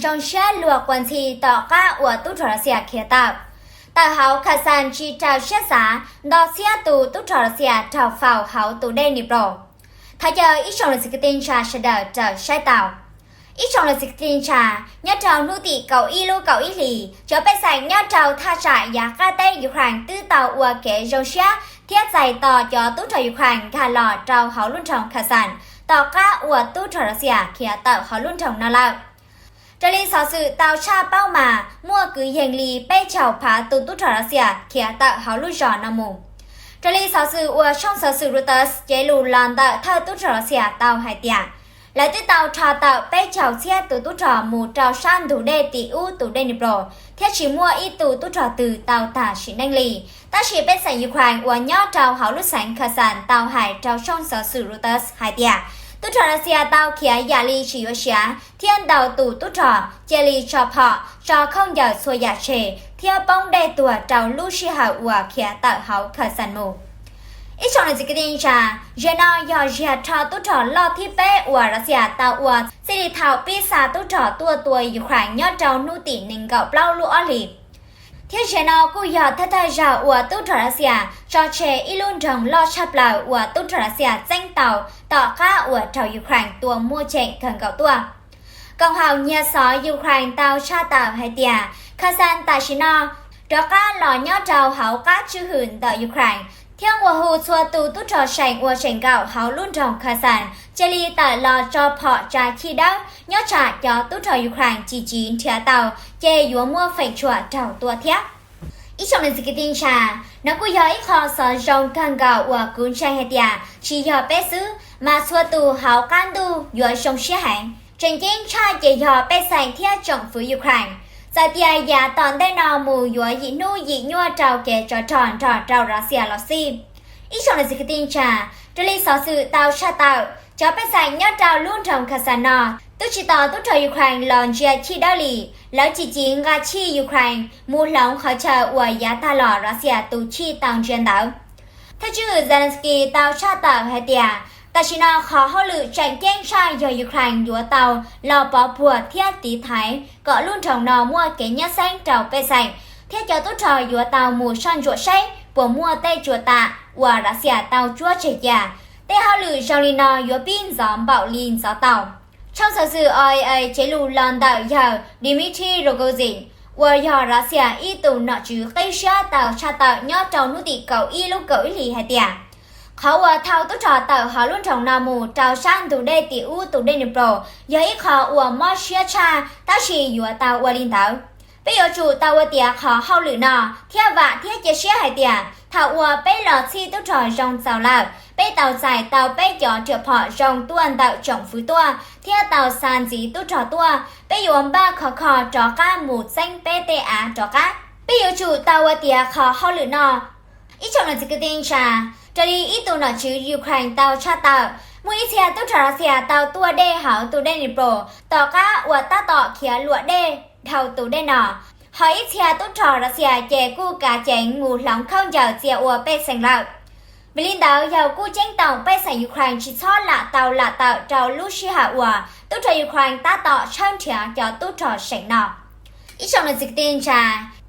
zoo siab luag quas ntxhi tom qab uas tub rog Russia khiav tawm. Tawm hauv Kherson tsis raws siab xav, nto txhiab tus tub rog Russia raug faus hauv tus dej Dnipro. Thov caw ib tsoom niam txiv kwv tij neej tsa sawv daws raws saib tau. Ib tsoom niam txiv kwv tij neej tsa, nyob rau hnub tim kaum ib lub kaum ib hlis, cov pej xeem nyob rau thaj tsam yav qab teb Ukraine twb tau ua kev zoo siab thiab txais tos cov tub rog Ukraine nkag los rau hauv lub nroog Kherson tom qab uas tub rog Russia khiav tawm hauv lub nroog no lawm. Raws li xov xwm tau tshaj paub mas muaj kwv yees li peb caug phav tus tub rog Russia khiav tawm hauv lub zos no mus. Raws li xov xwm uas tshooj xov xwm Reuters cev lus los ntawm thawj tub rog Russia tau hais tias, lawv twb tau rho tawm peb caug txhiab tus tub rog mus rau sab ntug dej tim ub tus dej Dnipro, thiab tsis muaj ib tug tub rog twg tau tag sim neej li. Tab sis pej xeem Ukraine uas nyob rau hauv lub xeev Kherson tau hais rau tshooj xov xwm Reuters hais tias, tub rog Russia tau khiav yam li tsis yuav siav thiab ntaus tus tub rog cia li tso phom, tso khaub ncaws txhua yam tseg thiab poob dej tuag rau lub sij hawm uas khiav tawm hauv Kherson mus. Ib tsoom niam txiv kwv tij neej tsa, zaum no yog zaum rho tub rog loj thib peb uas Russia tau ua txij li thaum pib xa tub rog tuaj tua Ukraine nyob rau hnub tim nees nkaum plaub lub ob hlis. Thiab zaum no kuj yog thawj thawj zaug uas tub rog Russia tso tseg ib lub nroog loj tshaj plaws uas tub rog Russia txeeb tau tom qab uas raug Ukraine tua muaj ceem kawg nkaus tuaj. Koom haum nyiag xov Ukraine tau tshaj tawm hais tias, Kherson tam sim no rov qab los nyob rau hauv qab tswj hwm ntawm Ukraine, thiab nqua hu txhua tus tub rog seem uas tseem nkaum hauv lub nroog Kherson cia li tawm los tso phom tsa chij dawb, nyob tsam cov tub rog Ukraine cim civ nrhiav tau ces yuav muaj feem tshuam raug tua thiab. Ib tsoom niam txiv kwv tij neej tsa, no kuj yog ib qho xov zoo kawg nkaus uas kuv ntseeg hais tias tsis yog peb xwb, mas txhua tus hauv qab ntuj yuav zoo siab heev. Tseem ceeb tshaj ces yog pej xeem thiab tsoom fwv Ukraine. Txawm tias yav tom ntej no mus yuav yim hnub yim nyuaj rau kev tsov rog nrog rau Russia los xij. Ib tsoom niam txiv kwv tij neej tsa, raws li xov xwm tau tshaj tawm, cov pej xeem nyob rau lub nroog Kherson no twb tsis tos tub rog Ukraine los ntsia chij dawb li. Lawv cim civ nqa chij Ukraine mus hloov qhov chaw uas yav tag los Russia tus chij tau ntsia ntawd. Thawj tswj hwm Zelensky tau tshaj tawm hais tias, tam sim no qhov hauj lwm tseem ceeb tshaj yog Ukraine yuav tau los pov puag thiab tiv thaiv kom lub nroog no muaj kev nyab xeeb rau pej xeem, thiab cov tub rog yuav tau mus soj ntsuam saib puas muaj tej tsuas tam uas Russia tau tsuab tseg cia. Tej hauj lwm zoo li no yuav pib ntxov npaum li ntxov tau. Tshooj xov xwm O A A cev lus los ntawm yawg Dmitry Rogozin, uas yog Russia ib tug nom tswv qib siab tau tshaj tawm nyob rau hnub tim kaum ib lub kaum ib hlis hais tias, qhov uas thauj tub rog tawm hauv lub nroog no mus rau sab ntug dej tim ub tus dej Dnipro yog ib qho uas mob siab tshaj, tab sis yuav tau ua li ntawd. Peb yuav tsum tau ua tiav qhov hauj lwm no, thiab vam thiab cia siab hais tias thaum uas peb los txhij tub rog zoo txaus lawm, peb tau txais tau peb cov riam phom zoo tuaj ntawm tsoom fwv tuaj thiab tau xa ntxiv tub rog tuaj. Peb yuav npaj khov kho rov qab mus txeeb peb tej av rov qab. Peb yuav tsum tau ua tiav qhov hauj lwm no. Ib tsoom niam txiv kwv tij neej tsa, raws li ib tug nom tswv Ukraine tau tshaj tawm, muaj ib txhia tub rog Russia tau tuaj dej hauv tus dej Dnipro tom qab uas tab tom khiav luam dej dhau tus dej no. Ho ib txhia tub rog Russia ces kuj kav ceev mus hloov khaub ncaws txia ua pej xeem lawm. Vim li ntawd yawg kuj ceeb toom pej xeem Ukraine tsis txhob lam tau lam tawm rau lub sij hawm uas tub rog Ukraine tab tom tshawb nrhiav cov tub rog seem no. Ib tsoom niam txiv kwv tij neej tsa,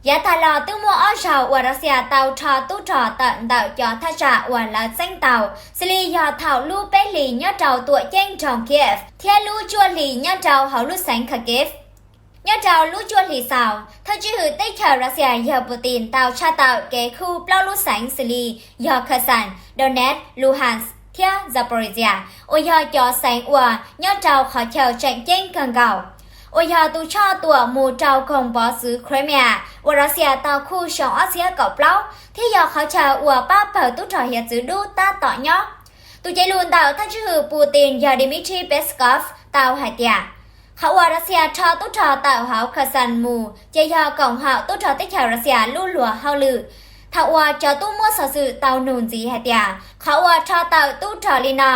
yav tag los twb muaj ob zaug uas Russia tau rho tub rog tawm ntawm cov thaj tsam uas lawv txeeb tau, xws li yog thaum lub peb hlis nyob rau tuam ceeb nroog Kiev thiab lub cuaj hlis nyob rau hauv lub xeev Kharkiv. Nyob rau lub cuaj hlis xaus, thawj tswj hwm teb chaws Russia yawg Putin tau tshaj tawm kev khuj plaub lub xeev xws li yog Kherson, Donetsk, Luhansk thiab Zaporizhzhia, uas yog cov xeev uas nyob rau qhov chaw tseem ceeb kawg nkaus, uas yog tus choj tuam mus rau koog pov txwv Crimea uas Russia tau khuj xyoo ob txhiab kaum plaub thiab yog qhov chaw uas pab pawg tub rog hiav txwv dub tab tom nyob. Tus cev lus ntawm thawj tswj hwm Putin yog Dmitry Peskov tau hais tias, qhov uas Russia rho tub rog tawm hauv Kherson mus ces yog koom haum tub rog teb chaws Russia lub luag hauj lwm. Thaum uas cov tub muab xov xwm tau nug ntxiv hais tias qhov uas rho tawm tub rog li no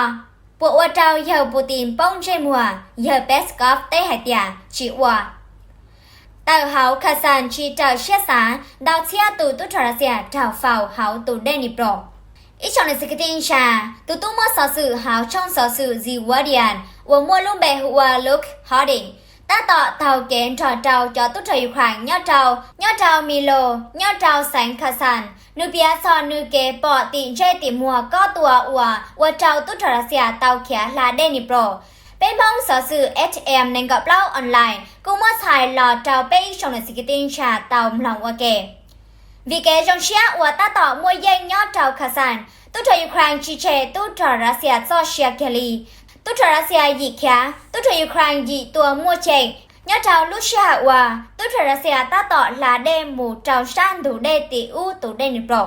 puas ua rau yawg Putin poob ntsej muag, yawg Peskov teb hais tias tsis ua. Tawm hauv Kherson tsis raws siab xav, ntau txhiab tus tub rog Russia raug faus hauv tus dej Dnipro. Ib tsoom niam txiv kwv tij neej tsa, tus tub muab xov xwm hauv tshooj xov xwm The Guardian uas muaj lub npe hu ua Luke Harding tab tom taug kev nrog rau cov tub rog Ukraine nyob rau, nyob rau Milo, nyob rau xeev Kherson. Nws piav txog nws kev pom tim ntsej tim muag kob tua uas ua rau tub rog Russia tau khiav hla dej Dnipro. Peb Hmoob xov xwm H M nees nkaum plaub online kuj muab txhais los rau peb ib tsoom niam txiv kwv tij neej tsa tau mloog ua ke. Vim kev zoo siab uas tab tom muaj yeej nyob rau Kherson, tub rog Ukraine tsis tshem tub rog Russia txoj sia kiag li. Tub rog Russia yim khiav, tub rog Ukraine yim tua muaj ceem nyob rau lub sij hawm uas tub rog Russia tab tom hla dej mus rau sab ntug dej tim ub tus dej Dnipro.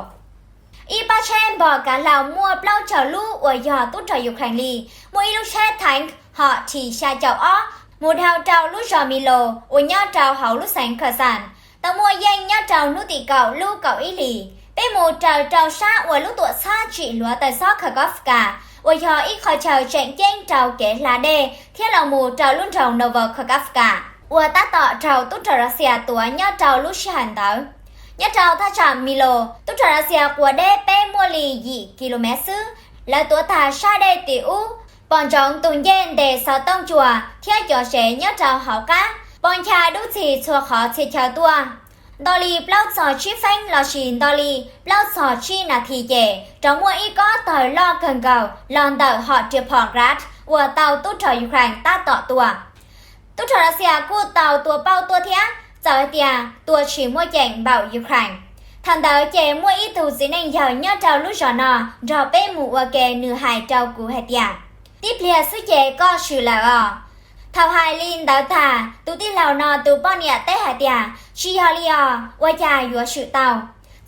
Ib pab tsheb npog kav hlau muaj plaub caug lub uas yog tub rog Ukraine li. Muaj ib lub tsheb tank Hom Thim xya caum ob mus dhau rau lub zos Milo uas nyob rau hauv lub xeev Kherson, tau muaj yeej nyob rau hnub tim kaum lub kaum ib hlis. Peb mus raws rau sab uas lub tuam txhab tsim hluav taws xob Kakhovka, uas yog ib qho chaw tseem ceeb rau kev hla dej thiab los mus rau lub nroog Novokakhovka, uas tab tom raug tub rog Russia tuav nyob rau lub sij hawm ntawd. Nyob rau thaj tsam Milo, tub rog Russia quas deb peb muaj li yim ki lu mev xwb, lawv tuav tag sab dej tim ub, pom ntsoov tus ncej ntes xov tooj cua thiab cov tsev nyob rau hauv qab, poob ncha dub txig txhua qhov txhia chaw tuaj. Nto li plaub txog tsib feeb lossis nto li plaub txog tsib nas this ces rov muaj ib kob tawg loj kawg nkaus los ntawm hom riam phom Grad uas tau tub rog Ukraine tab tom tua. Tub rog Russia kuj tau tua pauj tuaj thiab, txawm hais tias tua tsis muaj ceem npaum Ukraine. Thaum ntawd ces muaj ib tug txiv neej yawg nyob rau lub zos no nrog peb mus ua ke, nws hais rau kuv hais tias, tib pliag xwb ces koj swm lawm os. Thaum hais li ntawd tag, tus tij laug no tus poj niam teb hais tias, tsis yog li os, ua cas yuav swm tau,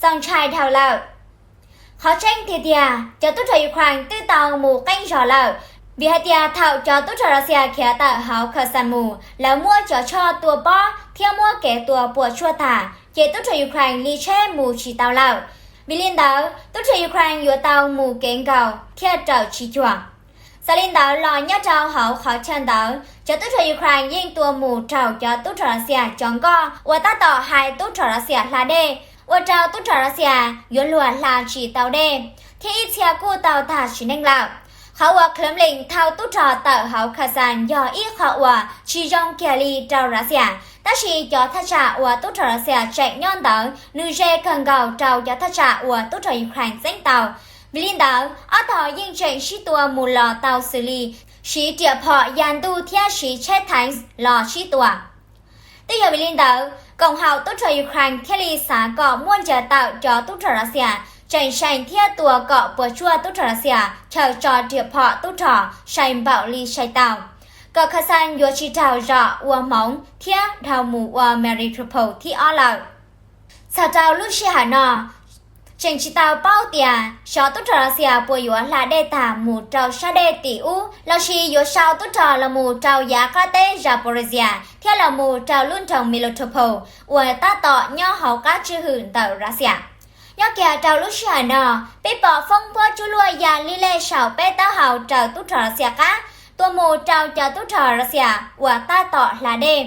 txaus ntshai dhau lawm. Qhov tseeb tiag tiag, cov tub rog Ukraine twb tau mus qeeb zog lawm, vim hais tias thaum cov tub rog Russia khiav tawm hauv Kherson mus, lawv muab cov choj tua pob thiab muab kev tua puas tsuaj tag, ces tub rog Ukraine li tsheb mus tsis tau lawm. Vim li ntawd, tub rog Ukraine yuav tau mus kev nkaus thiaj raws tsis cuag. Txawm li ntawd los nyob rau hauv qhov chaw ntawd, cov tub rog Ukraine yeej tua mus raug cov tub rog Russia cov nkoj uas tab tom hais tub rog Russia hla dej, ua rau tub rog Russia yuav luag hla tsis tau dej, thiab ib txhia kuj tau tag sim neej lawm. Qhov uas Kremlin thau tub rog tawm hauv Kherson yog ib qho uas tsis zoo kiag li rau Russia, tab sis cov thaj tsam uas tub rog Russia tseem nyob ntawd nws ze kawg nkaus rau cov thaj tsam uas tub rog Ukraine txeeb tau. Vim li ntawd, ob tog yeej tseem sib tua mus los tau xws li siv riam phom ya ntuj thiab siv tsheb tank los sib tua. Twb yog vim li ntawd, koom haum tub rog Ukraine thiaj li xav kom muab ncaws tawm cov tub rog Russia tseem sai thiab tua kom puas tsuaj tub rog Russia chaw tso riam phom tub rog sai npaum li sai tau, kom Kherson yuav tsis raug zom ua hmoov thiab dhau mus ua Mariupol thib ob lawm. Txog rau lub sij hawm no, tseem tsis tau paub tias xyov tub rog Russia puas yuav hla dej tag mus rau sab dej tim ub lossis yuav sau tub rog los mus rau yav qab teb Zaporizhzhia thiab los mus rau lub nroog Melitopol uas tab tom nyob hauv qab tswj hwm ntawm Russia. Nyob kiag rau lub sij hawm no, peb pom foob pob tsuab luaj ya li lej saum peb taub hau raws tub rog Russia qab, tua mus rau cov tub rog Russia uas tab tom hla dej.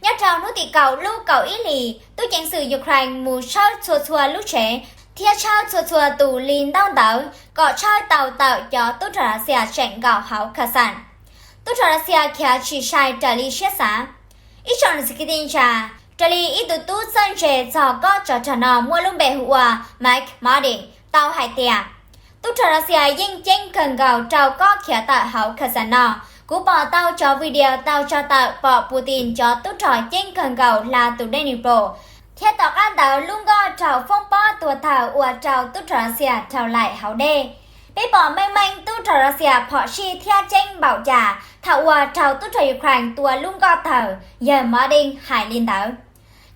Nyob rau hnub tim kaum lub kaum ib hlis, tub ceev xwm Ukraine mus tshawb txhua txhua lub tsev thiab tshawb txhua txhua tus li ntaub ntawv kom tshawb tau tawm cov tub rog Russia tseem nkaum hauv Kherson. Tub rog Russia khiav tsis sai raws li siab xav. Ib tsoom niam txiv kwv tij neej tsa, raws li ib tug tub txawj ntse txog kob tsov rog no muaj lub npe hu ua Mike Mardin tau hais tias, tub rog Russia yeej ceeb kawg nkaus rau kob khiav tawm hauv Kherson no. Kuv pom tau cov video tau tso tawm pom Putin cov tub rog ceeb kawg nkaus hla tus dej Dnipro, thiab tom qab ntawd lub nkoj raug foob pob tuag tawg ua rau tub rog Russia raug laim hauv dej. Peb pom meej meej tub rog Russia phom sij thiab ceeb npaum cas thaum uas raug tub rog Ukraine tua lub nkoj tawg, yawg Mardin hais li ntawd.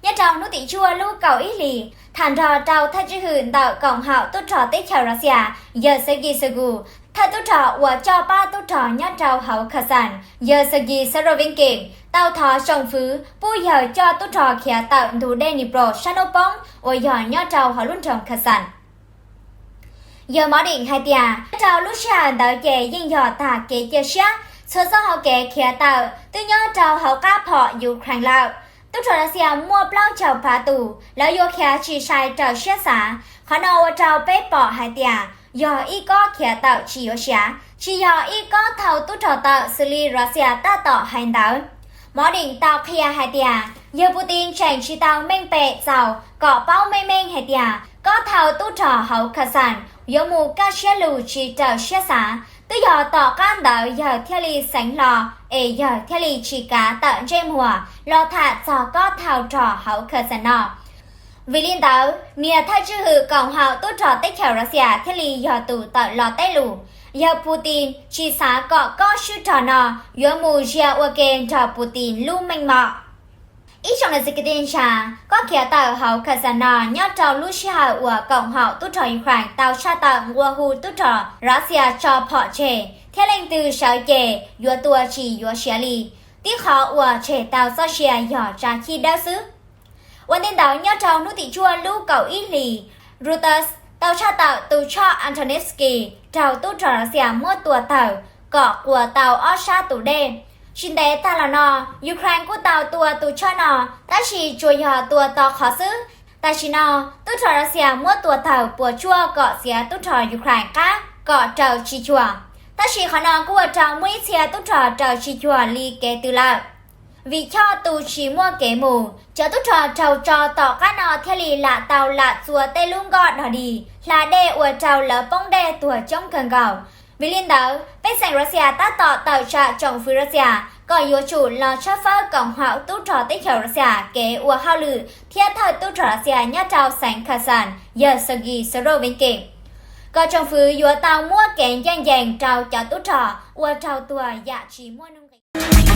Nyob rau hnub tim cuaj lub kaum ib hlis, tham nrog rau thawj tswj hwm ntawm koom haum tub rog teb chaws Russia, yawg Sergei Shoigu, thawj tub rog uas coj pab tub rog nyob rau hauv Kherson, yawg Sergei Surovikin, tau thov tsoom fwv pub yawg coj tub rog khiav tawm ntug dej Dnipro sab hnub poob uas yog nyob rau hauv lub nroog Kherson. Yawg Mardin hais tias, nyob rau lub sij hawm ntawd ces yeej yog tag kev cia siab, txhua txoj hau kev khiav tawm twb nyob rau hauv qab phom Ukraine lawm. Tub rog Russia muaj plaub caug phav tus, lawv yuav khiav tsis sai raws siab xav. Qhov no ua rau peb pom hais tias yog ib kob khiav tawm tsis yuav siav, tsis yog ib kob thau tub rog tawm xws li Russia tab tom hais ntawd. Morning tau qhia hais tias yawg Putin tseem tsis tau meej pem txaus kom paub meej meej hais tias kob thau tub rog hauv Kazan yuav mus kaj siab lug tsis raws siab xav, twb yog tom qab ntawd yawg thiaj li xeev hlo es yawg thiaj li tsis kav tawm ntsej muag los tham txog kob thau rog hauv Kazan no. Vim li ntawd niag thawj tswj hwm koom haum tub rog teb chaws Russia thiaj li yog tus tawm los teb lus, yawg Putin tsis xav kom kob swb rog no yuav mus zia ua ke nrog Putin lub meej mom. Ib tsoom niam txiv kwv tij neej tsa, kob khiav tawm hauv Kazan no nyob rau lub sij hawm uas koom haum tub rog Ukraine tau tshaj tawm nqua hu tub rog Russia tso phom tseg thiab leej twg sawv ces yuav tua tsis yuav siav li, tib qhov uas tseg tau txoj sia yog tsa chij dawb xwb. Ua ntej ntawd nyob rau hnub tim cuaj lub kaum ib hlis, Reuters tau tshaj tawm tus choj Antonovsky raug tub rog Russia muab tua tawg kom quas tau ob sab tus dej. Tsis ntev tag los no, Ukraine kuj tau tua tus choj no, tab sis tsuas yog tua to qhov xwb. Tam sim no, tub rog Russia muab tua tawg puas tsuaj kom txiav tub rog Ukraine qab kom raws tsis cuag. Tab sis qhov no kuj ua rau muaj ib txhia tub rog raws tsis cuag li kev tw lawm. Vim choj tu tsis muaj kev mus, cov tub rog raug tso tom qab no thiaj li lam tau lam txua tej lub nkoj dog dig, hla dej ua rau lawv poob dej tuag coob kawg nkaus. Vim li ntawd, pej xeem Russia tab tom tawm tsam tsoom fwv Russia kom yuav tsum los tshawb fawb koom haum tub rog teb chaws Russia kev ua hauj lwm thiab thawj tub rog Russia nyob rau xeev Kazan yawg Sergei Sorovikin, kom tsoom fwv yuav tau muab kev ncaj ncees rau cov tub rog ua raug tuag yam tsis muaj nuj nqis.